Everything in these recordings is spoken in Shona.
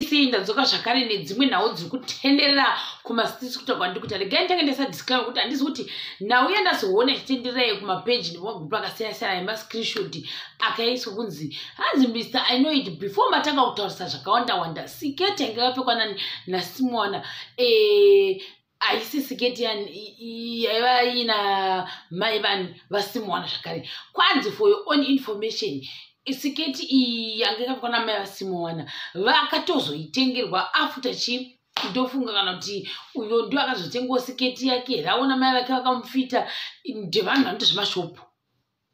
Sei ndadzoka zvakare nedzimwe nhau dziri kutenderera kumastreets. Kuta kwandiri kuita, regai ndinge ndaisa kuti handisi kuti nhau yandazoona ichitenderera yekumapeji nemagurupu akasiyana siyana yemascreenshot akaiswa kunzi hanzi Mr I Know It. Before matanga kutaurisa zvakawanda wanda, siketi yange yakapfekwa nani naSimowana haisi siketi yaiva ina mai vanhu vaSimowana zvakare. Kwanzi, for your own information, siketi iyi yanga yakapfekwa namai vaSimowana vakatozoitengerwa after chi ndofunga kana kuti uyo ndio akazotengawo siketi yake here, aona mai vake vakamufita. Ndevanhu vanoita zvemashopu.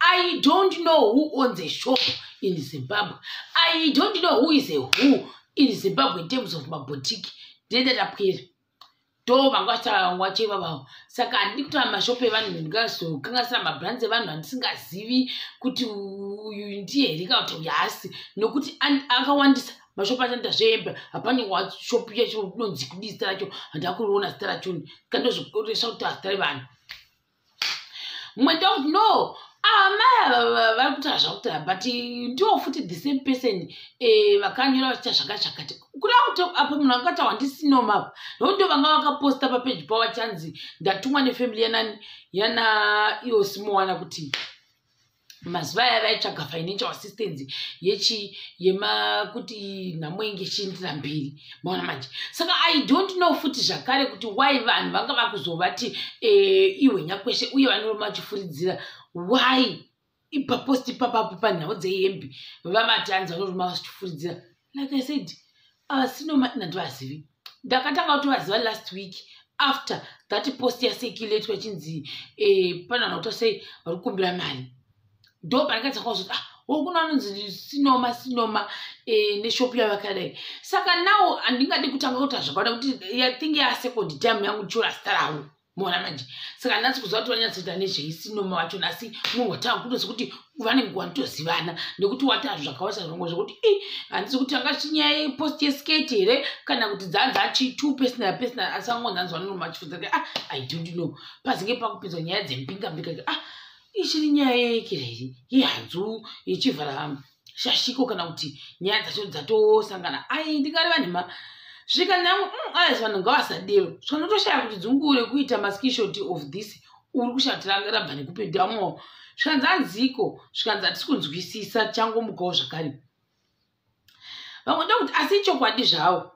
I don't know who owns a shop in Zimbabwe. I don't know who is a who in Zimbabwe in terms of maboutique. Ndendadapwere ndo vanga vacheva vavo, saka handidi kutaura mashopu evanhu, ndingazokanganisira mabrands evanhu handisingazivi kuti uyu ndiye here kana kuti uyu haasi, nokuti akawandisa mashopu achanoita zvehembe. Hapane shopu yacho inonzi kudii, zita racho handakuriona zita rachoni, kandozvikoresha kuti zita revanhu. Mumwe ndakuti no, amai ava vari kutaura zvakutaura, but ndiwo futi the same person vakanyora vachiita zvaka zvakati kuda kuti apo munhu angataura ndisinoma apa, nokuti ndo vanga vakaposta papeji pavo vachanzi ndatumwa nefamily yanani yana iwo Simowana kuti mazuva aya vaitsvaga financial assistance yechi yema kuti nhamo inge ichiindira mberi. Maona manje, saka I don't know futi zvakare kuti why vanhu vanga vakuzovati iwe nyakweshe uye vanoroma vachifuridzira. Why papost ipapapo panhau dzehembe vavati hanzi vanoroma vachifuridzira? Like I said, asinoma nandivazivi, ndakatanga kutovaziva last week after that post yacirculatwa ichinzi pane vanhu vakuita sei, vari kukumbira mari. Ndo pandakatanga kuzoti, ah, wokuna anonzi Sinoma, Sinoma neshopu yavakadai. Saka now handingadi kutanga kuita zvakawanda kuti think yasecond time yangu ndichiona zita ravo. Mona manje, saka handinatsi kuziva kuti vanyatsoita nezveisinoma vacho, asi munhu watanga kutozi kuti vanenge vanotozivana, nekuti wati zvakawanda zvamwe zvokuti i handisi kuti anga chinyaya yepost yeskirt here kana kuti dzanzi too personal personal, asi vangonzanzi vanoroma vachifudza. Ah, I don't know, pazinge pakupinzwa nyaya dzembinga mbinga. Ah, ichiri nyaya yekera here yehanzu yechivhara shashiko kana kuti nyaya dzacho dzatosangana? Ai, ndingareva nhema zvikanzi aizi vanhu ngavasadero. Zvanotoshaya kuti dzungu rekuita mascreenshot of this uri kushaya rabva nekupindamo. Zvikanzi hanziko, zvikanzi hatisi kunzwisisa, tichangomukawo zvakare. Vamwe ndokuti asi ichokwadi zvavo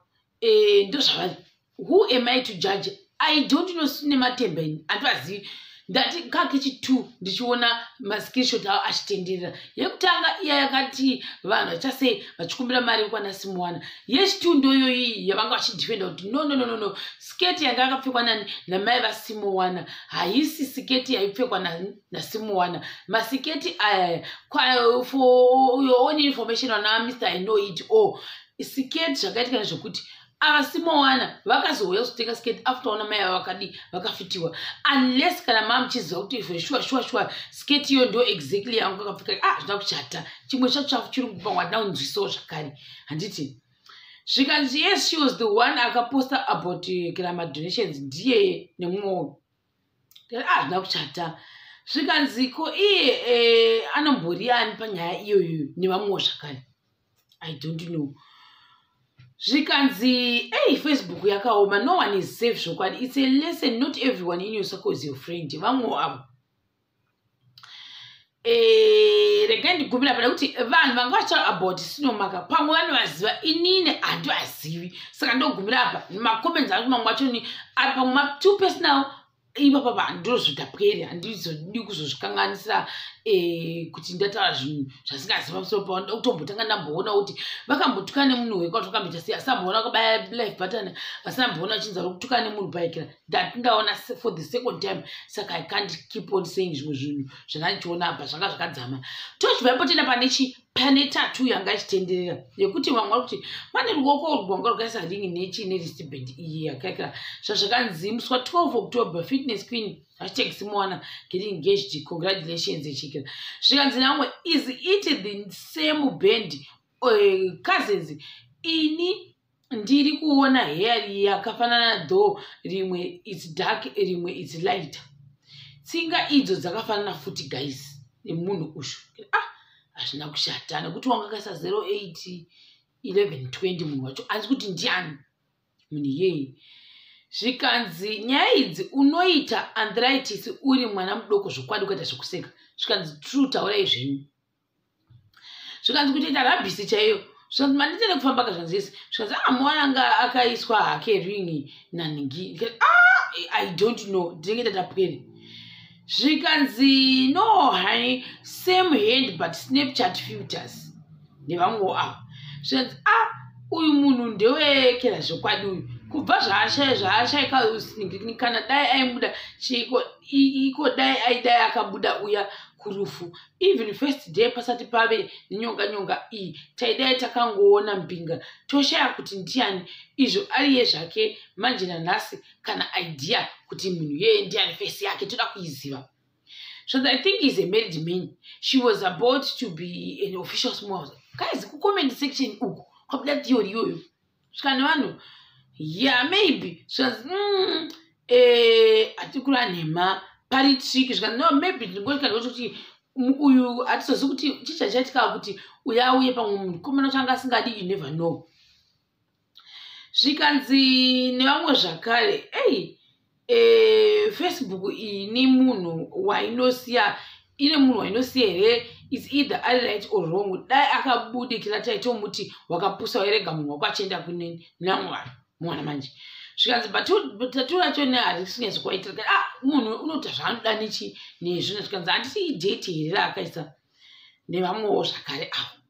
ndozvavari. Who am I to judge? I don't know. Sine matemba ini handivazivi. Ndati kakechi two ndichiona mascreenshot avo achitenderera. Yekutanga iya yakati vanhu vachasei vachikumbira mari kwana Simuwana. Yechi2 ndoyoyi yavanga vachidefenda kuti no, no, no, no, no, sketi yanga yakapfekwa nani namai vaSimuwana haisi siketi yaipfekwa naSimuwana. Masiketi aya, for your own information, vana Mr I Know It All, siketi zvakaitika nezvekuti ava Simowana vakazouya kuzotenga sketi after ona mai ava vakadi vakafitiwa, unless kana maa muchiziva kuti for sure sure sure sketi iyo ndo exactly yangu kakapfeka. Ah, zvida kuchata chimwe chacho chirungu, pamwe hatina kunzwisawo zvakare, handiti? Zvikanzi yes, she was the one akaposta about kana madonations, ndiye nemumwe. Ah, zvida kuchata. Zvikanzi ko iye anombori ani panyaya iyoyo nevamwewo zvakare? I don't know. Zvikanzi ei, Facebook yakaoma, no one is safe zvokwadi. It's a lesson, not everyone in your circle is your friend. Vamwewo avo regai ndigumira pada kuti vanhu vanga vachitaura about Sinomaka pamwe vanovaziva, inini handivazivi, saka ndogumira apa. Macomments ari mamwe achoni ari pamwe too personal ipapapa, handinozvidapweri, handizodi kuzozvikanganisira kuti ndataura zvinhu zvasingazivi pamusoro pavo. Ndoda kutombotanga ndamboona kuti vakambotuka nemunhu wekati vakamboita sei, asi amboona vakabaya live button, asi amboona achinzi ari kutuka nemunhu paikira. Ndati ndaona for the second time, saka I can't keep on saying zvimwe zvinhu zvandandichiona apa zvanga zvakadzama. Tochibva ipotoenda pane chi pane tatu yanga ichitenderera yekuti vamwe vari kuti pane ruoko rwanga rwakaisa ring nechi newristband iyi yakaikira zvazvakanzi musi wa12 October, fitness queen #Simowana getting engaged, congratulations echikira. Zvikanzi namwe, is it the same band cousins? Ini ndiri kuona hair yakafanana though, rimwe it's dark, rimwe it's lighter. Tsinga idzo dzakafanana futi guys nemunhu ushu. Ah, hazvina kushata nekuti wanga kaisa 08. 11:20. Munhu wacho anzi kuti ndiani munhu iyeye? Zvikanzi nyaya idzi unoita arthritis uri mwana mudoko zvokwadi, ukaita zvekuseka. Zvikanzi true, taurai zvenyu. Zvikanzi kutoita rabies chaiyo. Zvikanzi mandite nekufamba kazvanzisi. Zvikanzi amuwana anga akaiswa hake ring naningi. Ah, I don't know, ndinenge ndatapwere. Zvikanzi no honey, same hand but Snapchat filters nevamwewo ava. Zvikanzi a uyu munhu ndewekera zvokwadi uyu, kubva zvaashaika kana dai aimuda chiko iko, dai aidai akabuda uya kurufu even first day pasati pave nenyonga nyonga iyi, taidai takangoona mbinga toshaya kuti ndiani izvo ariye zvake. Manje nanhasi kana idea kuti munhu yeye ndiani, face yake toda kuiziva. So I think is a married man. She was about to be an official small. Guys, kucomment section uku kwabuda theory iyoyo. Svika nevanhu, yeah, maybe. Zvikanzi hatikura nhema pari trick. Zvikanzi no, maybe ndingoti kuti uyu hatizozi kuti chicha chaitika kuti uyu auye pamwe mukomana wacho anga asingadi, you never know. Zvikanzi nevamwe zvakare, ei Facebook iyi ni munhu wainosiya, ine munhu wainosiya here? Is either ari right or wrong. Dai akabudikira taitomuti wakapusa, wairega munhu wako achienda kune namwari muwana manje. Zvikanzi but tattoo racho neharisi kwaitira. Ah, munhu unoita zvaanoda nechi nezvino. Zvikanzi handiti idate here raakaisa nevamwewo zvakare avo?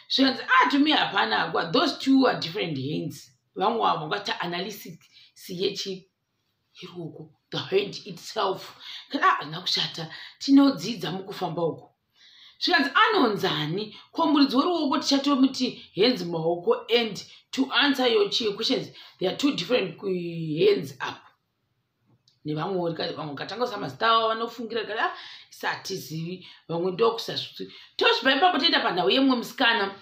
Zvikanzi ah, to me hapana akwa, those two are different hands. Vamwe avo vakaita analysis yechi yeruoko, the hand itself. Kana ah, hazvina kushata, tinodzidza mukufamba uku. Zvikanzi anonzani ko muridzi weruoko? Tichatomuti hands, maoko. And to answer your questions, there are two different hands up nevamwewo. Vamwe katanga kuisa mazita avo vanofungira kati ah, isatizivi, vamwe ndokusazviti. Tosvibva ipapo toenda panhau yemumwe musikana,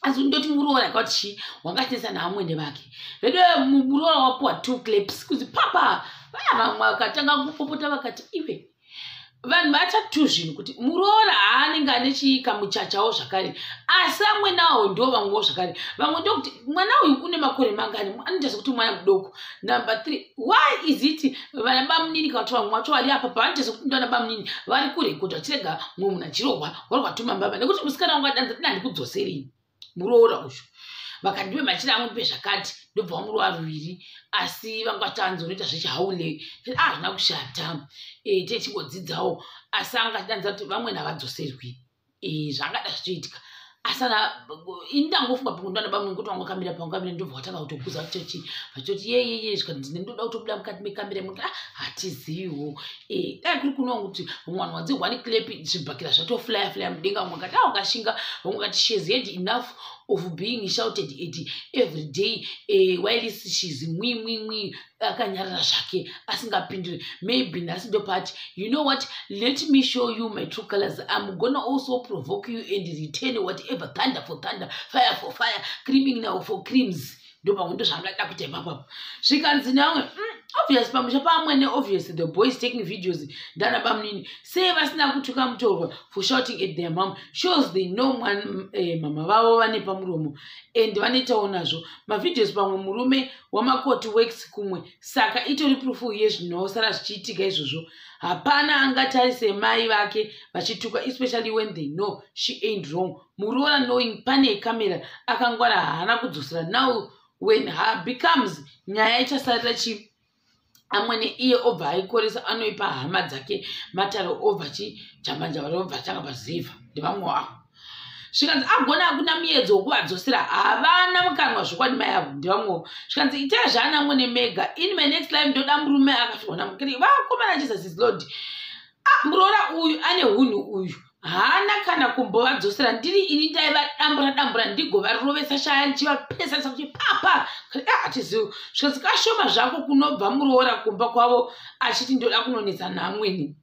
asi ndoti muroora akati chi wangatinesa naamwene vake vedu. Muroora wapuwa two claps kuzi papa vaya. Vamwe vakatanga kupopota vakati iwe vanhu vatatu zvinhu kuti muroora haanenge ane chikamuchachawo zvakare, asi amwene awo ndo vamwewo zvakare. Vamwe ndokuti mwana uyu une makore mangani? Anoita sekuti mwana mudoko. Number three, why is it vana bamunini kana kuti vamwe vacho vari apa pavanoita sekuti ndovana bamunini vari kurekodha vachirega mumwe munhu achirohwa vari kwatuma mbaba? Nekuti musikana wangu adanza tina handikudzoserei muroora uyu, vakandipe machira angu, ndipe zvakati, ndobva wamurova ruviri, asi vanga vatanzi unoita zvechihaule. Ah, hazvina kushata, techingodzidzawo, asi anga achidanza kuti vamweni havadzoserwi. Zvangada zvichoitika, asi ana ini ndangofunga pamwe ndana bamwe kuti vanga kamira pamwe kamira, ndobva watanga kutokuza vachitoti vachitoti yeyeye. Zvikanzi ndine ndoda kutobuda mukati mekamera imwe. Ah, hatiziviwo. Dai kuri kuno kuti vamwe vanhu wanzi one clap, zvibhakira zvatoflya flya mudenga. Vamwe vakati ah, wakashinga. Vamwe vakati she has had enough of being shouted at every day, while she's mwi mwi mwi akanyarara zvake asingapinduri. Maybe nhasi ndopati, "You know what, let me show you my true colors. I'm gonna also provoke you and return whatever, thunder for thunder, fire for fire, criminal for crimes." Ndopamwe ndo zvangada kuita ipapapo. Zvikanzi nevamwe, obvious pamusha pamwene, obvious the boys taking videos ndana bamunini. Sei vasina kutuka mutorwa for shouting at their mom? Shows they know mama vavo vane pamuromo and vanoitawo nazvo mavideos. Pamwe murume wamakoti works kumwe, saka itori proof yezvinosara zvichiitika izvozvo. Hapana angatarise mai vake vachituka, especially when they know she ain't wrong. Muroora knowing pane kamera akangwara, haana kudzosera. Now when her becomes nyaya ichasarira chi amwene, iye obva aikoresa, anoipa hama dzake mataro, obva chijambanjava robva tanga pazivha ndevamwe wavo. Zvikanzi agona hakuna muedzo wokuvadzosera, havana mukanwa zvokwadi mai avo ndevamwewo. Zvikanzi itai zvaana mwene mega. In my next life ndoda murume akafirwa namukiri. Vakomana, Jesus is Lord. Ah, muroora uyu ane hunhu uyu, haana kana kumbovadzosera. Ndiri ini ndaivadambura dambura ndigovarovesa shaya ndichivapesarisa kuti papa hatizivi. Zvikanzi kashoma zvako kunobva muroora kumba kwavo achiti ndoda kunonetsa naamweni.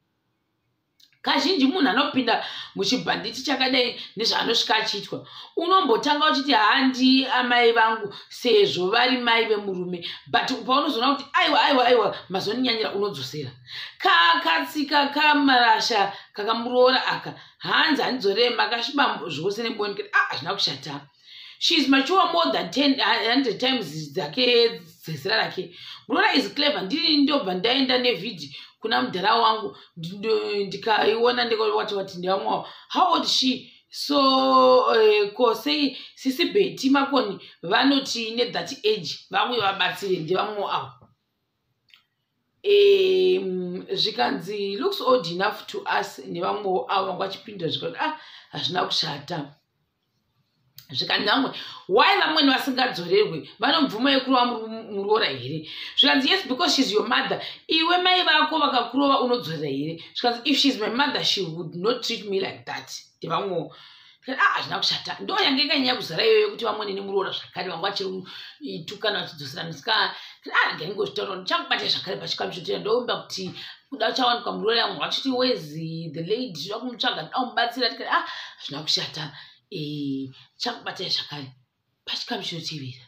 Kazhinji munhu anopinda muchibhanditi chakadai nezvaanosvika achiitwa, unombotanga uchiti handi amai vangu sezvo vari mai vemurume, but paunozoona kuti aiwa, aiwa, aiwa, mazoninyanyira, unodzosera. Kakatsika kamarasha kakamuroora aka, hanzi handidzorei, makasviba zvose neboni. Ah, hazvina kushata. She is mature more than 10 100 times dzake dzezera rake. Muroora is clever. Ndini ndobva ndaenda nevhidhi kuna mudhara wangu, ndikaiona, ndikawati wati ndevamwawo. How old she? So ko sei sisi Beti Makoni vanoti nethat age vamwe vabatsire? Ndevamwewo avo. Zvikanzi looks old enough to us. Nevamwewo avo vanga vachipindura. Zvikati, ah, hazvina kushata. Zvikanzi vamwe, why vamweni vasingadzorerwe? Vano mvumo yekurova muroora here? Zvikanzi, yes, because she's your mother. Iwe mai vako vakakurova, unodzorera here? Zvikanzi, if she's my mother, she would not treat me like that. Ndevamwewo. Ah, hazvina kushata. Ndo yange ikanyanya kuzara iyoyo, yekuti vamwene nemuroora zvakare vanga vachiritukana, vachidzosera. Saka ah, ngaingozvitaura. Ndichakubata zvakare pachikamu chotera. Ndoumba kuti kuda chawanikwa muroora yamwe vachiti, where's the lady? Tinoda kumutsvaga, toda kumubatsira. Tikati, ah, hazvina kushata. Chakubatai zvakare pachikamu chinotevera.